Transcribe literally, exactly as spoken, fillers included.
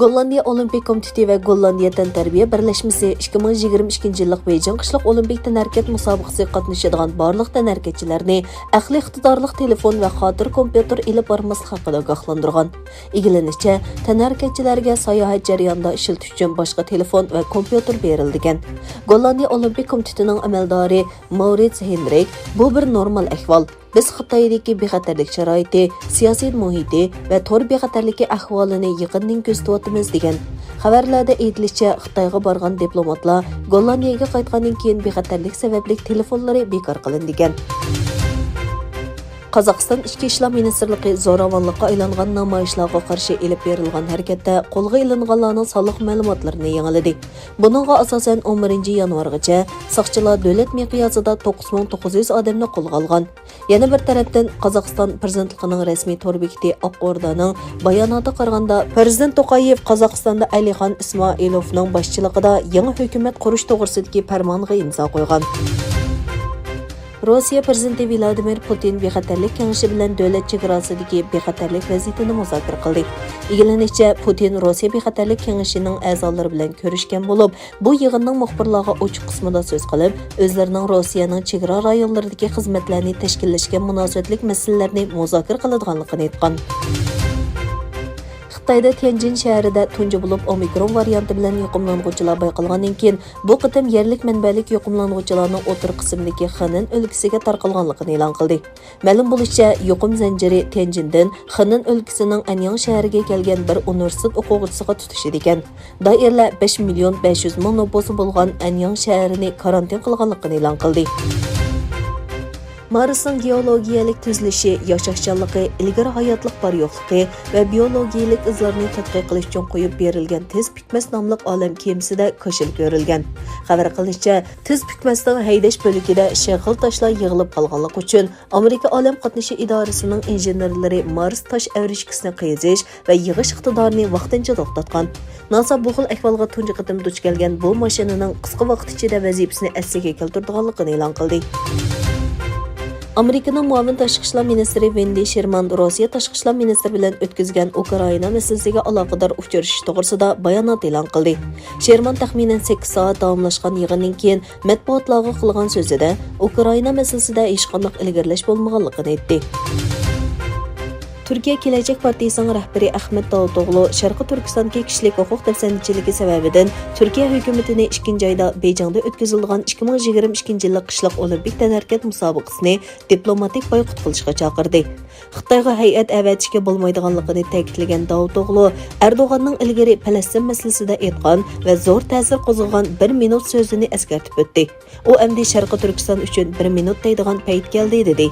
گوللاندىيە ئولىمپىك كومىتېتى ۋە گوللاندىيە تەنتەربىيە بىرلەشمىسى ئىككى مىڭ يىگىرمە ئىككىنچى يىللىق بېيجىڭ قىشلىق ئولىمپىك تەنھەرىكەت مۇسابىقىسىگە قاتنىشىدىغان بارلىق تەنھەرىكەتچىلەرنى ئەقلىي ئىقتىدارلىق تېلېفون ۋە خاتىرە كومپيۇتېر ئېلىپ بارماسلىق ھەققىدە ئاگاھلاندۇرغان. ئىگىلىنىشىچە، تەنھەرىكەتچىلەرگە ساياھەت جەريانىدا ئىشلىتىش ئۈچۈن باشقا تېلېفون ۋە كومپيۇتېر بېرىلىدىكەن. گوللاندىيە ئولىمپىك كومىتېتىنىڭ ئەمەلدارى ماۋرىتس ھېنرىك، بۇ بىر نورمال ئەھۋال. بىز خىتايدىكى بىخەتەرلىك شارائىتى، سىياسىي مۇھىتى ۋە تور بىخەتەرلىكى ئەھۋالىنى يېقىندىن كۆزىتىۋاتىمىز، دېگەن. خەۋەرلەردە ئېيتىلىشىچە، خىتايغا بارغان دىپلوماتلار گوللاندىيەگە قايتقاندىن كېيىن بىخەتەرلىك سەۋەبلىك تېلېفونلىرى بىكار قىلىنىدىكەن. قازاقىستان ئىچكى ئىشلار مىنىستىرلىقى زوراۋانلىققا ئايلانغان نامايىشلارغا قارشى ئېلىپ بېرىلغان ھەرىكەتتە قولغا ئېلىنغانلارنىڭ سانلىق مەلۇماتلىرىنى يېڭىلىدى. بۇنىڭغا ئاساسەن، ئون بىرىنچى يانۋارغىچە ساقچىلار دۆلەت مىقياسىدا توققۇز مىڭ توققۇز يۈز ئادەمنى قولغا ئالغان. يەنە بىر تەرەپتىن، قازاقىستان پىرېزىدېنتلىقىنىڭ رەسمىي تور بېكىتى ئاق ئوردانىڭ باياناتىغا قارىغاندا، پىرېزىدېنت توقايېۋ قازاقىستاندا ئەلىخان ئىسمائىلوۋنىڭ باشچىلىقىدا يېڭى ھۆكۈمەت قۇرۇش توغرىسىدىكى پەرمانغا ئىمزا قويغان. روسىيە پىرېزىدېنتى ۋلادىمىر پۇتىن بىخەتەرلىك كېڭىشى بىلەن دۆلەت چېگراسىدىكى بىخەتەرلىك ۋەزىيىتىنى مۇزاكىرە قىلدى. ئىگىلىنىشىچە، پۇتىن روسىيە بىخەتەرلىك كېڭىشىنىڭ ئەزالىرى بىلەن كۆرۈشكەن بولۇپ، بۇ يىغىننىڭ مۇخبىرلارغا ئوچۇق قىسمىدا سۆز قىلىپ، ئۆزلىرىنىڭ روسىيەنىڭ چېگرا رايونلىرىدىكى خىزمەتلەرنى تەشكىللەشكە مۇناسىۋەتلىك مەسىلىلەرنى مۇزاكىرە قىلىدىغانلىقىنى ئېيتقان. خىتايدا تيەنجىن شەھىرىدە تۇنجى بولۇپ ئومىكرون ۋارىيانتى بىلەن يۇقۇملانغۇچىلار بايقالغاندىن كېيىن، بۇ قېتىم يەرلىك مەنبەلىك يۇقۇملانغۇچىلارنىڭ ئوتتۇرا قىسىمدىكى خېنەن ئۆلكىسىگە تارقالغانلىقىنى ئېلان قىلدى. مەلۇم بولۇشىچە، يۇقۇم زەنجىرى تيەنجىندىن خېنەن ئۆلكىسىنىڭ ئەنياڭ شەھىرىگە كەلگەن بىر ئۇنىۋېرسىتېت ئوقۇغۇچىسىغا تۇتىشىدىكەن. دائىرىلەر بەش مىليون بەش يۈز مىڭ نوپۇسى بولغان ئەنياڭ شەھىرىنى كارانتىن قىلغانلىقىنى ئېلان قىلدى. مارسنىڭ گېئولوگىيەلىك تۈزۈلۈشى، ياشاشچانلىقى، ئىلگىرى ھاياتلىق بار-يوقلۇقى ۋە بىيولوگىيەلىك ئىزلارنى تەتقىق قىلىش ئۈچۈن قويۇپ بېرىلگەن تېز پۈكمەس ناملىق ئالەم كېمىسىدە كاشىلا كۆرۈلگەن. خەۋەر قىلىنىشىچە، تېز پۈكمەسنىڭ ھەيدەش بۆلىكىدە شېغىل تاشلار يىغىلىپ قالغانلىقى ئۈچۈن، ئامېرىكا ئالەم قاتنىشى ئىدارىسىنىڭ ئىنژېنېرلىرى مارس تاش ئەۋرىشكىسىنى قېزىش ۋە يىغىش ئىقتىدارىنى ۋاقتىنچە توختاتقان. ناسا بۇ خىل ئەھۋالغا تۇنجى قېتىم دۇچ كەلگەن بۇ ماشىنىنىڭ قىسقا ۋاقىت ئىچىدە ۋەزىپىسىنى ئەسلىگە كەلتۈرىدىغانلىقىنى ئېلان قىلدى. ئامېرىكىنىڭ مۇئاۋىن تاشقى ئىشلار مىنىستىرى ۋېندى شېرمان روسىيە تاشقى ئىشلار مىنىستىرى بىلەن ئۆتكۈزگەن ئۇكرائىنا مەسىلىسىگە ئالاقىدار ئۇچرىشىش توغرىسىدا بايانات ئېلان قىلدى. شېرمان تەخمىنەن سەككىز سائەت داۋاملاشقان يىغىندىن كېيىن مەتبۇئاتلارغا قىلغان سۆزىدە، ئۇكرائىنا مەسىلىسىدە ھېچقانداق ئىلگىرىلەش بولمىغانلىقىنى ئېيتتى. تۈركىيە كېلەچەك پارتىيىسىنىڭ رەھبىرى ئەخمەت داۋۇتئوغلۇ شەرقىي تۈركىستاندىكى كىشىلىك ھوقۇق دەپسەندىچىلىكى سەۋەبىدىن تۈركىيە ھۆكۈمىتىنى ئىككىنچى ئايدا بېيجىڭدا ئۆتكۈزۈلىدىغان ئىككى مىڭ يىگىرمە ئىككىنچى يىللىق قىشلىق ئولىمپىك تەنھەرىكەت مۇسابىقىسىنى دىپلوماتىك بايقۇت قىلىشقا چاقىردى. خىتايغا ھەيئەت ئەۋەتىشكە بولمايدىغانلىقىنى تەكىتلىگەن داۋۇتئوغلۇ، ئەردوغاننىڭ ئىلگىرى پەلەستىن مەسىلىسىدە ئېيتقان ۋە زور تەسىر قوزغىغان بىر مىنۇت سۆزىنى ئەسكەرتىپ ئۆتتى. ئۇ ئەمدى شەرقىي تۈركىستان ئۈچۈن بىر مىنۇت دەيدىغان پەيت كەلدى، دېدى.